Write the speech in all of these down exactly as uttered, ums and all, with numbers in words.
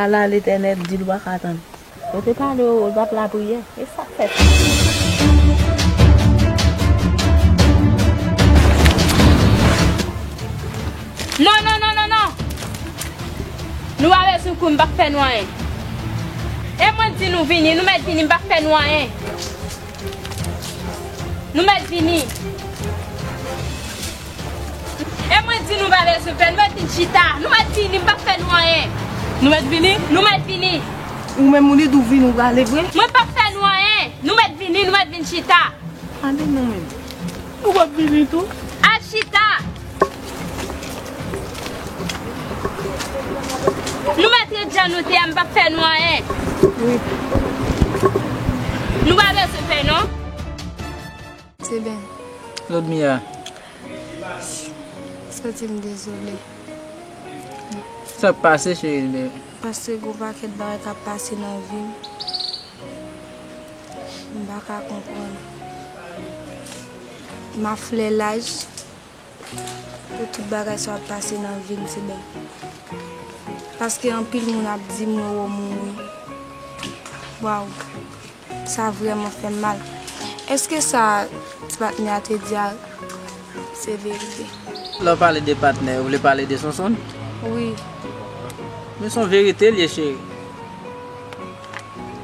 Ala Letènèl, di l w pa ka tann. Yo te pale w, w ap lapriyè. E sa k fèt? Non, non, non, non, non! Nou pa bezwen kouri, m p ap fè nou anyen. E mwen di nou vini, nou mèt vini, m p ap fè nou anyen. Nou mèt vini. E mwen di nou pa bezwen pè, nou mèt vin chita. Nou mèt vini, m p ap fè nou anyen. Nou mèt vini? Nou mèt vini. Ou menm ou di tou vini ou prale vre? Mwen p ap fè nou anyen. Nou mèt vini, nou mèt vin chita. Ale nou menm. Ou p ap vini tou? Al chita. Nou mèt ret jan nou te a, m p ap fè nou anyen. Wi. Nou pa bezwen pè non. Se ben. Lodmia. Santi m dezole. Sa k pase, cheri? Paske gon pakèt bagay k ap pase nan vi m. M pa ka konprann. M a flè laj pou tout bagay sa ap pase nan vi m, se ben. Paske anpil moun ap di m Roro mouri. Waw. Sa vrèman fè m mal. Èske sa ti patnè a te di a se verite? Lè w pale de patnè, ou vle pale de Sonsonn? Wi. Men se yon verite l ye, cheri.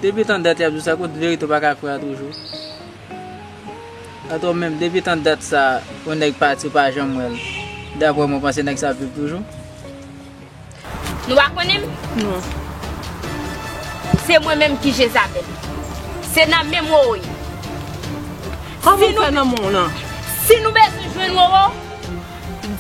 Depi tan dat y ap di w sa, kot verite w pa ka kwè a toujou? Atò menm, depi tan dat sa, yon nèg pati, w pa janm wè l. Daprè mwen, w panse nèg sa ap viv toujou? Nou pa konnen m? Non. Se mwen menm ki Jezabèl. Se nan men Roro ye. Kòman w fè nan men w lan? Si nou bezwen jwenn Roro,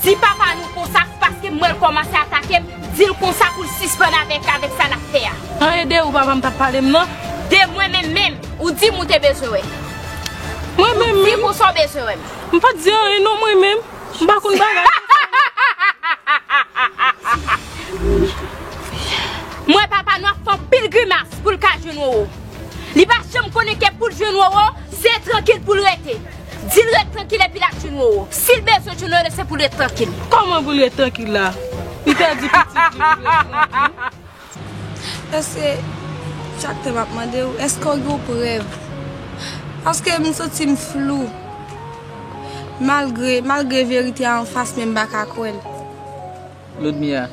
di papa nou konsa, paske m wè l kòmanse atake m, di l konsa pou l sispann avèk, avèk sa l ap fè a. An, e de ou papa m t ap pale m nan? De mwen menm menm, ou di m ou te bezwen wè m. Mwen menm menm? Ou di konsa w bezwen wè m. M pa t di anyen non mwen menm. M pa konn bagay. Mwen papa nou ap fè anpil grimas pou l ka jwenn Roro. Li pa janm konnen ke pou l jwenn Roro, se trankil pou l rete. Di l ret trankil epi l ap jwenn Roro. Si l bezwen jwenn Roro, se pou l ret trankil. Kòman pou l ret trankil la? Li te di pitit li pou l ret trankil. Èske, chak tan m ap mande w, èske w gen yon prèv? Paske m santi m flou. Malgre, malgre verite a anfas, men m pa ka kwè l. Ludmilla,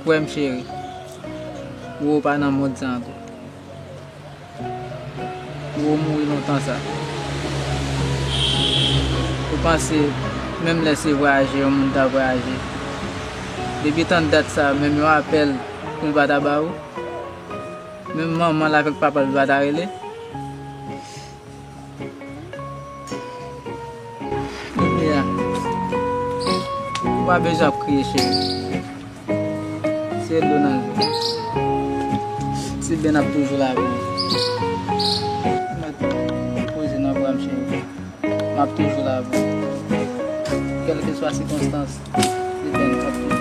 kwè m cheri, Roro pa nan mond sa ankò. Roro mouri lontan sa. Ou panse, menm lè se vwayaje yon moun ta vwayaje, depi tan dat sa, menm yon apèl pou l pa ta ba ou? Menm manman l avèk papa l, li pa ta rele? Ludmilla, ou pa bezwen ap kriye, cheri. Se dlo nan je. Ti Ben ap toujou la pou ou. Mèt poze nan bra m, cheri. M ap toujou la pou ou. Kèlkeswa sikonstans, Ti Ben ap toujou la pou ou.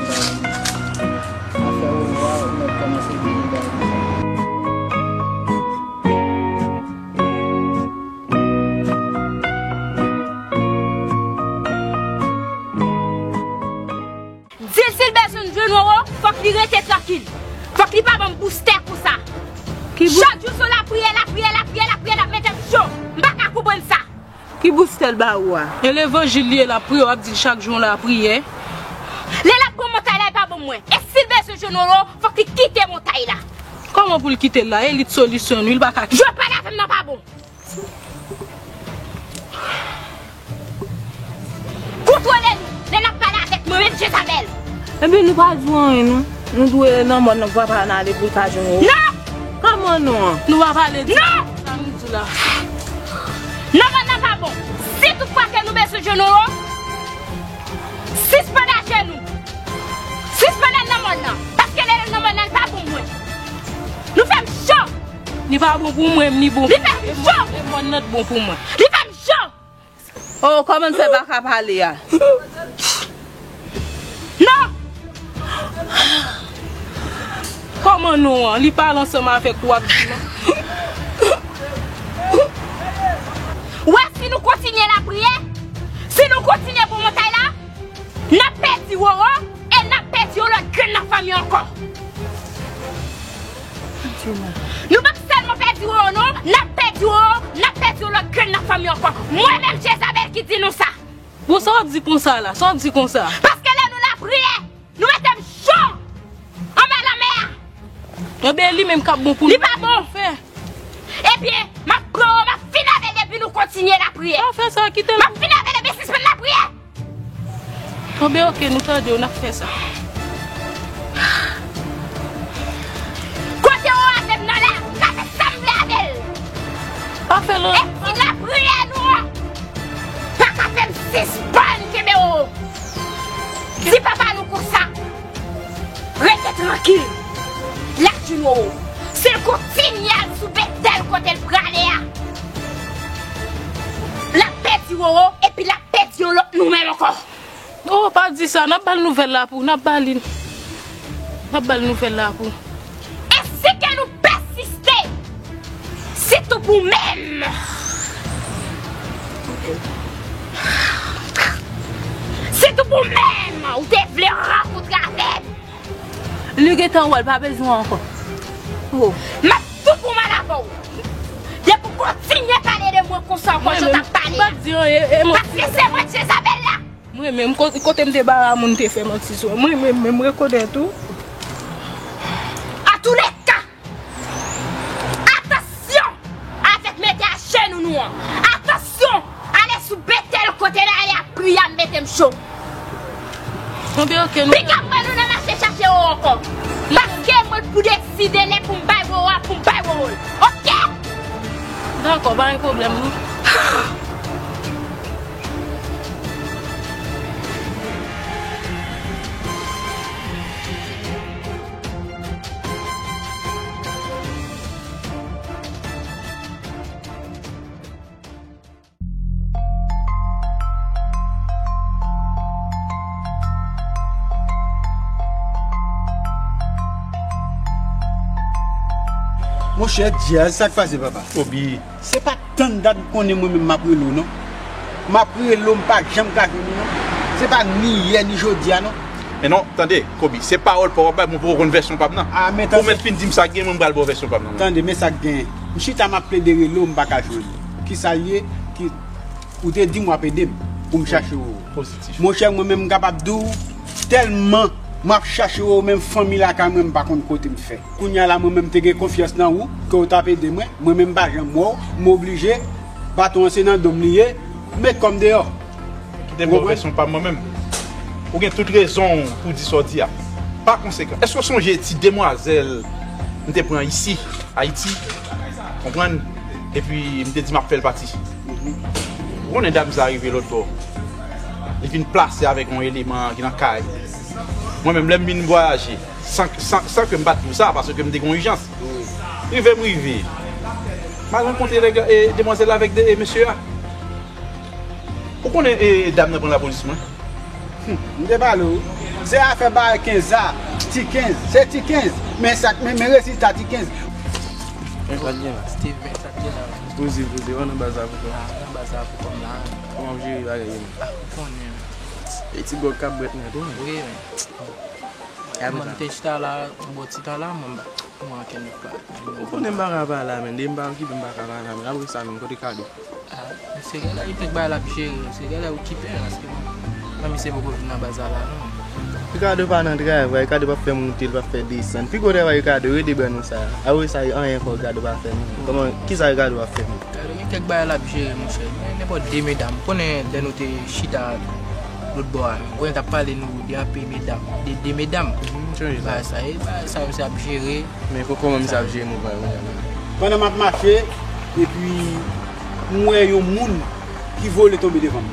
Afè Roro a, ou mèt kòmanse bliye bagay sa. Di l si l bezwen jwenn Roro, fòk li rete trankil. Fòk li pa ban m boustè konsa. Ki bou- Chak jou se lapriyè, lapriyè, lapriyè, lapriyè, l ap mete m cho. M pa ka konprann sa. Ki boustè l ba ou a? E levanjil li ye, l ap priye, w ap di l chak jou yon lapriyè. Lè l ap pran montay la, li pa ban m mwen. E si l bezwen jwenn Roro, fòk li kite montay la. Kòman pou l kite l la? E li t solisyon nou, li pa ka kite. Jwe pale avè m nan pa bon. Kontwole nou lè n ap pale avèk mwen menm Jezabèl. Ebyen, nou pa di w anyen, non. Nou dwe nan mòn nan pou papa n ale pou l ka jwenn ou. Non! Kòman non an? Nou pa pale di sa nou di la. Nan mòn nan pa bon. Si tout fwa ke nou bezwen jwenn ou, sispann ajenou. Sispann al nan mòn nan. Paske lè l nan mòn nan, l pa bon pou mwen. Nou fè m cho. Li pa bon pou mwen, li bon pou mwen. Li fè m cho. E mòn nan t bon pou mwen. Li fè m cho. Oh, kòman n fè pa ka pale a? Non! Kòman non an? Li pale ansanm avèk ou, w ap di non? Ou wè, si nou kontinye lapriyè, si nou kontinye pou montay la, n ap pèdi Roro e n ap pèdi yon lòt grenn nan fanmi ankò. Nou p ap sèlman pèdi Roro non, n ap pèdi Roro, n ap pèdi yon lòt grenn nan fanmi ankò. Mwen menm Jezabèl ki di nou sa. Bon, sa w ap di konsa la? Sa w ap di konsa? Paske lè nou lapriyè, nou mete m cho anba lanmè a. Enben, li menm k ap bon pou nou. Li pa bon. Fè. Ebyen, m ap pran w, m ap fin avè l epi nou kontinye lapriyè. Pa fè sa, kite l. M ap fin avè l epi sispann lapriyè. Bon, ben, oke, nou tande w, n ap fè sa. Kote w avè m nan la, m ka fè sa m vle avè l. Pa fè l. E si lapriyè nou an pa ka fè m sispann kenbe w. Di papa nou konsa. Rete trankil. L ap jwenn ou. Si l kontinye al sou Betèl kote l prale a, l ap pèdi Roro epi l ap pèdi yon lòt nou menm ankò. Oh, pa di sa. N ap ba l nouvèl la pou, n ap ba li, n ap ba l nouvèl la pou. E si ke nou pèsiste, sitou pou menm, sitou pou menm, ou te vle rankontre avè m. Li gentan wè l pa bezwen ankò. Oh. M ap tou pou mal avè w. Depi w kontinye pale de mwen konsa ankò, jan w t ap pale a. Paske se mwen Jezabèl la. Mwen menm, ko-, kote m te bara moun te fè manti sou mwen. Mwen menm, menm rekonèt ou. Antouleska, atansyon avèk mete ajenou nou an. Atansyon, ale sou Betèl kote l ale ap priye ap mete m cho. Bon, ben, oke, nou. Piga mwen nou nan mache chache Roro ankò. Paske mwen pou deside lè pou m bay Roro a, pou m bay Roro l. Oke? Dakò, pa gen pwoblèm, non. Monchè Dyaz, sa k pase, papa? Kobi. Se pa tann dat m konnen mwen menm m ap rele w, non. M ap rele w, m pa janm ka jwenn ou, non. Se pa ni yè, ni jodi a, non. Men non, tande, Kobi, se pawòl pa w w ap bay, mwen poko konn vèsyon pa m nan. A, men tande. Ou mèt fin di m sa k gen, mwen m pral ba w vèsyon pa m nan. Tande, men sa k gen. M chita, m ap plede rele w, m pa ka jwenn ou. Kisa l ye? Ki, ou te di m w ap ede m pou m chache Roro. Pozitif. Monchè, mwen menm, m kapab di w, tèlman m ap chache Roro, menm fanmi lakay mwen, m pa konn kote m fè. Kounye a la, mwen menm, m te gen konfyans nan ou, ke w t ap ede mwen. Mwen menm, m pa janm wè w, m oblije, baton an se nan do m li ye, m met kò m deyò. Kite m ba w vèsyon pa m mwen menm. Ou gen tout rezon w pou w di sa w di a. Pa konsekan, èske w sonje ti demwazèl m te pran isi, Ayiti? Konprann? Epi m te di m ap fè l pati. Ou konnen dam sa rive lòt bò. Li vin plase avèk yon eleman ki nan kay. Mwen menm, lè m vin vwayaje, san, san, san ke m pa t pou sa, paske m te gen yon ijans. Rive m rive. M al rankontre nèg, e, demwazèl la avèk de, e, mesye a. Ou konnen, e, dam nan pran lapolis mwen? Hmm, m te pale w. Se afè bay kenz la, ti kenz. Se ti kenz. Men sa, men, men rezilta ti kenz. Men sa k gen la? Steven, sa k gen la? Poze, poze, w nan baz la pou kòm. Ah, nan baz la pou kòm la. Kòman w jere bagay yo? Ah, ou konnen. E ti gòg k ap bwèt nèt, wi. Wi, men. Mwen te chita la, yon bon ti tan la, mwen pa, mwen ankenn pa. Ou konnen m pa ka pale la, men. Depi m pa okipe, m pa ka pale la, men. Apre sa, menm, kote Kado? Ah, misye genlè li te bay l ap jere, misye genlè okipe, paske mwen, mwen misye poko vin nan baz la, la, non. Ricardo pa nan travay, Ricardo p ap fè monte, li p ap fè desann. Pi gwo travay Ricardo, rete ban nou sa. Apre sa, anyen ankò Ricardo pa fè, non. Kòman, kisa Ricardo ap fè, non? Ricardo gen kèk bagay l ap jere, monchè. Men nenpòt de medam. Ou konnen lè nou te chita lòt bò a, ou konnen t ap pale nou de anpe medam, de, de medam. Mhm, m sonje sa. Bagay sa, e bagay sa, misye ap jere. Men ko-, kòman misye ap jere mouvman yo kounye a la? Pandan m ap mache, epi m wè yon moun ki vole tonbe devan m.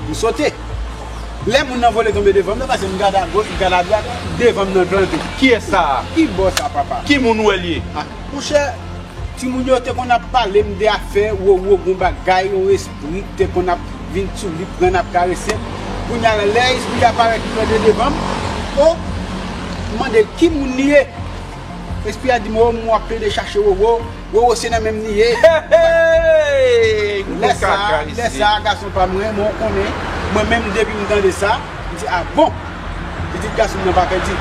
M sote. Lè moun nan vole tonbe devan m nan, paske m gade agoch, m gade adwat, devan m nan plante. Kiyès sa a? Ki bò sa, papa? Ki moun ou wè l ye? Ah, monchè, timoun yo te konn ap pale m de afè, Roro gon bagay, yon espri k te konn ap vin sou li, pran l ap karese l. Kounye a la, lè espri a parèt li plante devan m, o, m mande l ki moun li ye. Espri a di m, o, m w ap plede chache Roro, Roro se nan men m li ye. Hey, hey! Lè sa a, lè sa a, gason pa m, renmen w konnen, mwen menm depi m tande sa, m di, a bon, pitit gason m nan pa pèdi.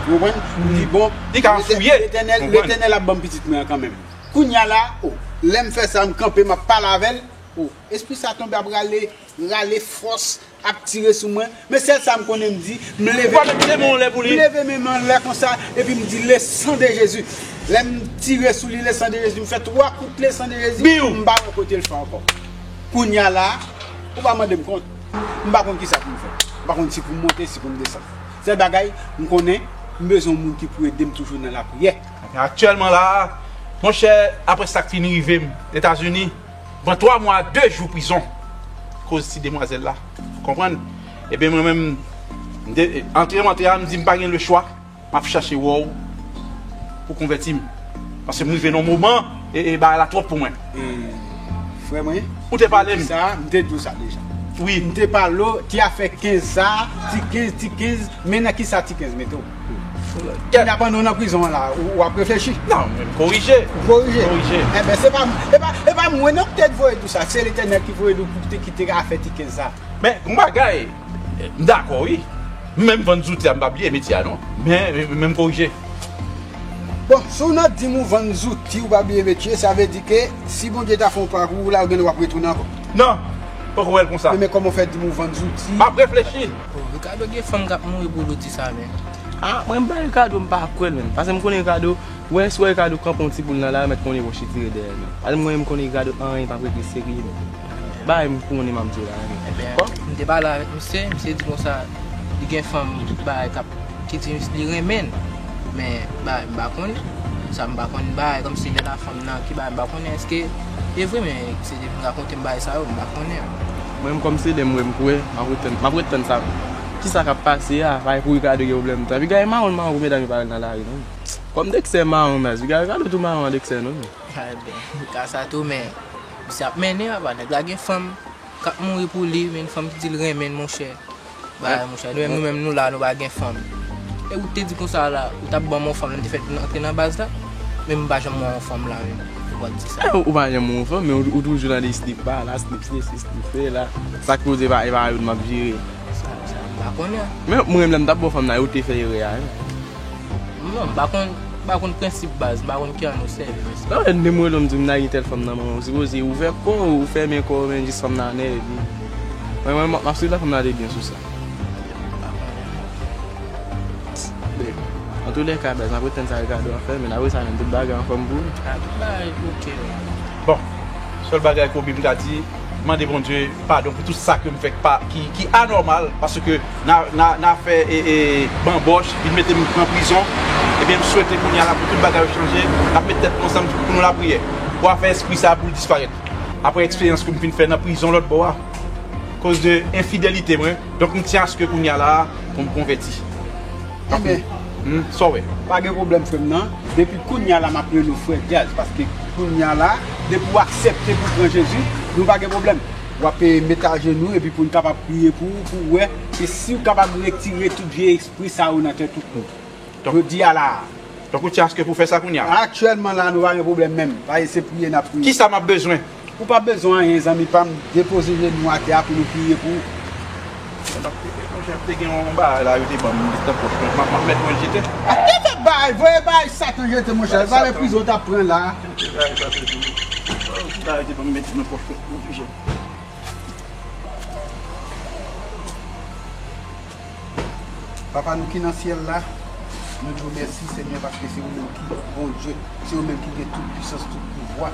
Ou konprann? M di, bon, Li ka fouye. Letènèl, Letènèl ap ban m pitit mwen an kanmenm. Kounye a la, o, lè m fè sa, m kanpe, m ap pale avè l. O, espri sa tonbe ap rale, rale fòs, ap tire sou mwen. Men sèl sa m konnen m di, m leve men mwen anlè pou li. M leve men mwen anlè konsa, epi m di, le sang de Jésus. Lè m tire sou li, le sang de Jésus, m fè twa kout le sang de Jésus, m pa wè kote l fè ankò. Kounye a la, ou pa mande m kont. M pa konn kisa pou m fè. M pa konn si pou m monte, si pou m desann. Sèl bagay, m konnen, m bezwen yon moun ki pou ede m toujou nan lapriyè. Aktyèlman la, monchè, apre sa k fin rive m Etazini, pran twa mwa, de jou prizon. Koz ti demwazèl la. Konprann? Ebyen, mwen menm, m te, antre m antre a, m di m pa gen lechwa. M ap chache wè w pou konvèti m. Paske m rive nan yon moman, e, e bagay la twòp pou mwen. E, frè mwen, ou te pale m. Sa, m te di w sa deja. Wi. M te pale w, ti afè kenz sa, ti kenz, ti kenz, men nan kisa ti kenz mete w? Kè- Kidnapan nou nan prizon an la, ou, w ap reflechi? Non, men korije. Ou korije? Korije. Enben, se pa, e pa, e pa mwen non ki te voye di w sa, se Letènèl ki voye di w pou te kite afè ti kenz sa. Men, yon bagay, m dakò, wi. M menm vann zouti a, m pa bliye metye a, non. Men, men, men m korije. Bon, si w nan di m ou vann zouti, ou pa bliye metye, sa vle di ke si Bondye ta fè yon pa pou ou la, ou gen dwa w ap retounen ankò. Non, poko wè l konsa. Men, men kòman w fè di m ou vann zouti? M ap reflechi. Oh, Ricardo gen fanm k ap mouri pou zouti sa, men. Ah, mwen, m bay Ricardo, m pa kwè l, menm. Paske m konnen Ricardo, wè, si w wè Ricardo kanpe yon ti boul nan lari, mèt konnen yon chitire dèyè l, menm. Paske mwen, m konnen Ricardo, anyen p ap regle serye, menm. Bagay m konnen m ap di w la, menm. Ebyen, m te pale avèk misye, misye di konsa, li gen fanm, bagay k ap ki di li renmen l. Men, bagay, m pa konnen. Sa m pa konn bagay, kòmsi lè la fanm nan ki bagay, m pa konnen èske e vre, men se depi m rakonte m bagay sa yo, m pa konnen. Mwen menm kòm se lè m wè m kwè, m ap ret tann, m ap ret tann sa. Kisa k ap pase a? Bagay pou Ricardo gen pwoblèm tanpi. Gade mawon mawon pou medam yo pa al nan lari non. Kòm Dexter mawon baz, Ricardo tou mawon an Dexter non. Ebyen, ka sa tou, men misye ap mennen papa, nèg la gen fanm k ap mouri pou li, men yon fanm ki di l renmen l, monchè. Bagay, monchè, nou menm, nou menm, nou la, nou pa gen fanm. E ou te di konsa la, ou t ap ban m yon fanm, lè m te fèk antre nan baz la. Men m pa janm wè yon fanm la, menm. Ou pa di sa. Eh, ou pa janm wè yon fanm, men ou, ou toujou nan de slip ba, la, slip sesi, slip fè la. Sa k poze pa, e pa yo m ap jere. Sa, sa, m pa konnen. Men mwen menm, lè m t ap ba w fanm la, ou te fè erè a, wi. Non, m pa konn, m pa konn prensip baz, m pa konn kijan nou sèvi prensip. Non, lè m rele w, m di m lage tèl fanm nan men w, ou sipoze ouvè kò w, ou fèmen kò w, men jis fanm nan nève. Mwen, mwen, m ap swiv la fanm nan te byen sou sa. Men, antoulèka, baz, m ap ret tann sa Ricardo ap fè, men apre sa, menm tout bagay anfòm pou ou. Ah, tout bagay oke. Bon, sèl bagay Kobe m ka di, mande Bondye padon pou tout sa ke m fè k pa, ki, ki anòmal, paske n a, n a, n a fè, e, e, banbòch, vin mete m pran prizon. Ebyen, m swete kounye a la pou tout bagay yo chanje, n ap met tèt nou ansanm pou nou lapriyè, pou afè espri sa a pou l disparèt. Apre eksperyans ke m fin fè nan prizon lòt bò a, koz de enfidelite mwen, donk m tyen aske kounye a la a pou m konvèti. Ebyen, hmm, sa w wè? Pa gen pwoblèm, frè m nan. Depi kounye a la, m ap rele w frè Djaz, paske kounye a la, depi w aksepte pou w pran Jezi, nou pa gen pwoblèm. W ap, eh, met ajenou epi pou n kapab priye pou ou, pou w wè, e si w kapab retire tout vye espri sa yo nan tèt ou pou m. Donk, jodi a la a. Donk, ou tyen aske pou fè sa kounye a? Aktyèlman la, nou pa gen pwoblèm menm. Paske se priye n ap priye. Kisa m ap bezwen? Ou pa bezwen anyen, zanmi pa m. Depoze jenou atè a pou nou priye pou ou. Donk, monchè, te gen yon bagay la, yo te ban m, li t nan pòch mwen. M ap, m ap mèt mwen jete. A, ki fè bagay, voye bagay Satan jete, monchè. Valè prizon w t ap pran la. Bagay sa, se tou. Bagay te ban m mete nan pòch mwen, monchè. Papa nou ki nan syèl la, nou di w mèsi, Senyè, paske se ou menm ki Bondye, se ou menm ki gen tout pwisans, tout pouvwa.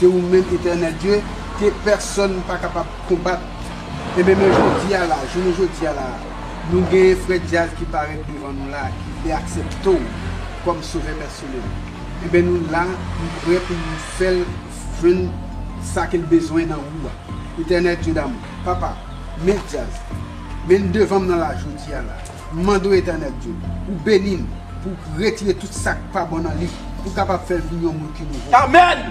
Se ou menm, Etènèl Dye, ke pèsonn pa kapab konbat. Ebyen, men jodi a la, jounen jodi a la, nou gen frè Diaz ki parèt devan nou la, ki vle aksepte w kòm sovè pèsonèl. Ebyen, nou la, nou prè pou nou fè l jwenn sa ke l bezwen nan ou a. Etènèl Dye damou, papa, men Diaz, men devan m nan la jodi a la. M mande w, Etènèl Dye, pou beni l, pou retire tout sa k pa bon nan li, pou kapab fè l vin yon moun ki nouvo. Amèn!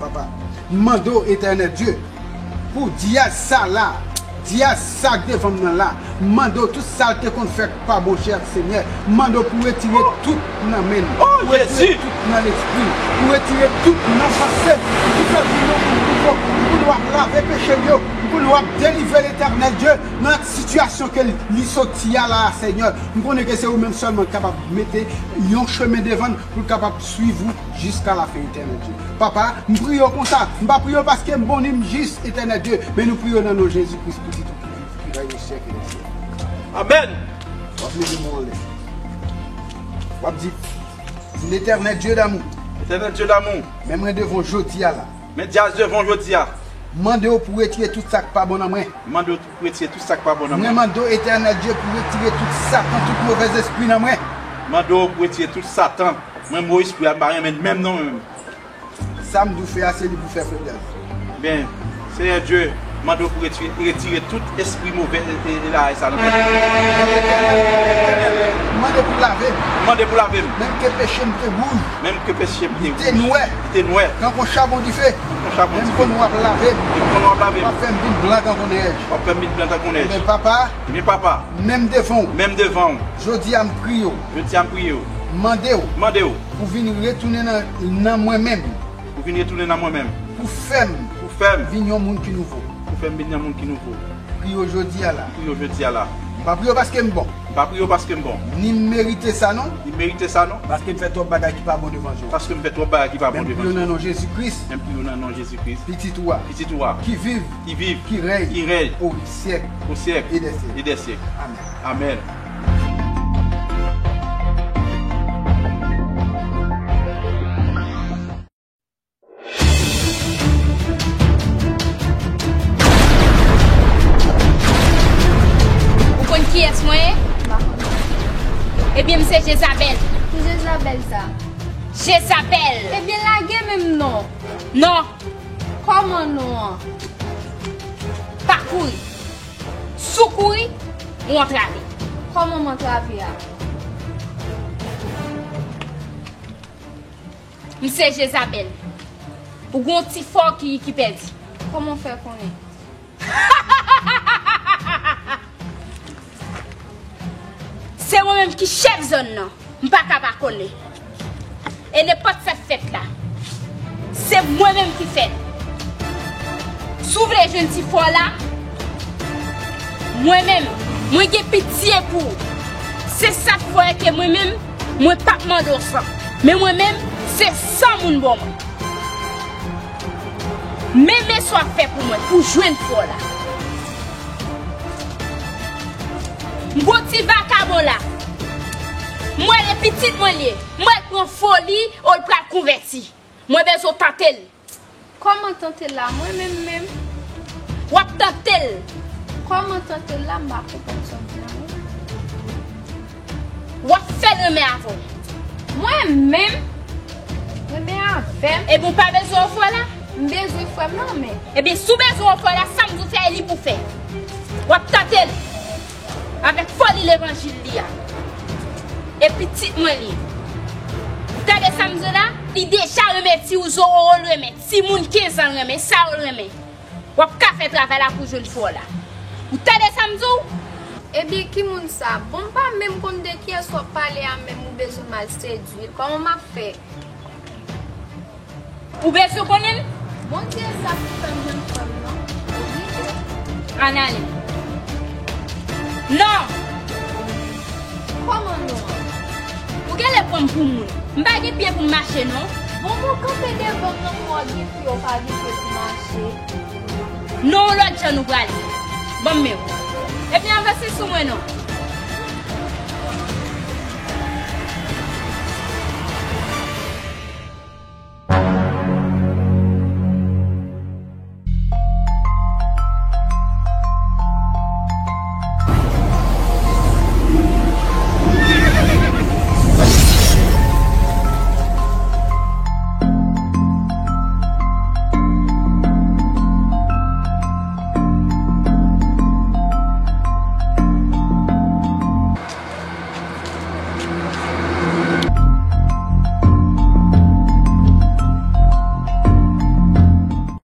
Papa, m mande w, Etènèl Dye, pou Diaz sa la, Diaz sa k devan m nan la, m mande w tout sa l te konn fè k pa bon, chè Senyè, m mande w pou retire tout nan men l, pou retire tout nan lespri l, pou retire tout nan panse l, pou fè l vin yon moun yo. M konnen w ap lave peche m yo. M konnen w ap delivre, Letènèl Dye, nan sitiyasyon ke li soti a la, Senyè. M konnen ke se ou menm sèlman ki kapab mete yon chemen devan n pou l kapab swiv ou jiska lafen, Etènèl Dye. Papa, m priye w konsa. M pa priye w paske m bon ni m jis, Etènèl Dye, men nou priye w nan non Jezi Kris, Pitit ou ki viv, ki rèy o syèk e dè syèk. Amèn. W ap leve men w anlè. W ap di, di, Letènèl Dye damou. Letènèl Dye damou. Men mwen devan w jodi a la. Men Dyaz devan w jodi a. Mande w pou retire tout sa k pa bon nan mwen. Mande w pou retire tout sa k pa bon nan mwen. Mwen mande w, Etènèl Dye, pou retire tout Satan, tout movèzespri nan mwen. Mande w pou retire tout Satan. Mwen, mo espri a, m pa renmen l menm non, mwen menm. Sa m di w fè a, se li pou fè, frè Dyaz. Byen, Senyè Dye, mande w pou retire, retire tout espri move e, e, e la sa nan tèt mwen. Mande pou lave m. Mande pou lave m. Menm ke peche m te wouj. Menm ke peche m te wouj. Li te nwè. Li te nwè. Tankou chabon dife. Tankou chabon dife. Menm konnen w ap lave m. Menm konnen w ap lave m. W ap fè m vin blan tankou nèj. W ap fè m vin blan tankou nèj. Ebyen, papa. Ebyen, papa. Menm devan w. Menm devan w. Jodi a m priye w. Jodi a m priye w. Mande w. Mande w. Pou vin retounen nan, nan mwen menm. Pou vin retounen nan mwen menm. Pou fè m. Pou fè m. Vin yon moun ki nouvo. Pou fè m vin yon moun ki nouvo. Priye w jodi a la. Priye w jodi a la. M pa priye w paske m bon. M pa priye w paske m bon. Ni m merite sa non. Ni m merite sa non. Paske m fè twòp bagay ki pa bon devan je w. Paske m fè twòp bagay ki pa bon devan je w. Men m priye w nan non Jezi Kris. Men m priye w nan non Jezi Kris. Pitit ou a. Pitit ou a. Ki viv. Ki viv. Ki rèy. Ki rèy. O syèk. O syèk. E dè syèk. E dè syèk. Amèn. Amèn. Ou konn kiyès mwen ye? M pa konn. Ebyen, m se Jezabèl. Ki Jezabèl sa? Jezabèl! Ebyen, lage menm non. Non. Kòman non an? Pa kouri. Si w kouri, ou antrave. Kòman m antrave a? M se Jezabèl. Ou gon ti fò ki, ki pèdi. Kòman w fè konnen? Se mwen menm ki chèf zòn nan. M pa ka pa konnen. E nenpòt sa k fèt la, se mwen menm ki fè l. Si w vle jwenn ti fò la, mwen menm, mwen gen pitye pou ou. Se sa k fè ke mwen menm, mwen p ap mande w san. Men mwen menm, se san moun ban mwen. Men, men sa w ap fè pou mwen, pou jwenn fò la. M gon ti vakabon la. M wè e pitit mwen li ye. M wè l pran foli, o l pral konvèti. Mwen bezwen tante l. Kòman tante l la? Mwen menm menm. W ap tante l. Kòman tante l la? M pa konprann sa w di a non. W ap fè l renmen avè w. Mwen menm? Renmen avè m? Ebyen, w pa bezwen yon frè la? M bezwen frè m nan, men. Ebyen, si w bezwen yon frè la, sa m di w fè, e li pou fè. W ap tante l. Avèk foli levanjil li a. E pitit mwen li. Ou tande sa m di w la? Li deja renmen ti ouzo, o, l renmen. Timoun kenz an l renmen, sa yo l renmen. W ap ka fè travay la pou jwenn frè w la. Ou tande sa m di w? Ebyen, ki moun sa? Bon, m pa menm konn de kiyès w ap pale a, menm ou bezwen m al sedui l. Kòman m ap fè? Ou bezwen konnen l? Bondye sa pou fè m jwenn frè m nan. Oblije. Ann ale. Non! Kòman non an? Ou genlè pran m pou moun. M pa gen pye pou m mache, non. Bon, bon, kanpe devan m nan, pou w gen pye, ou pa gen pye pou mache. Non, yon lòt jan nou prale. Ban m men w. Epi avanse sou mwen non.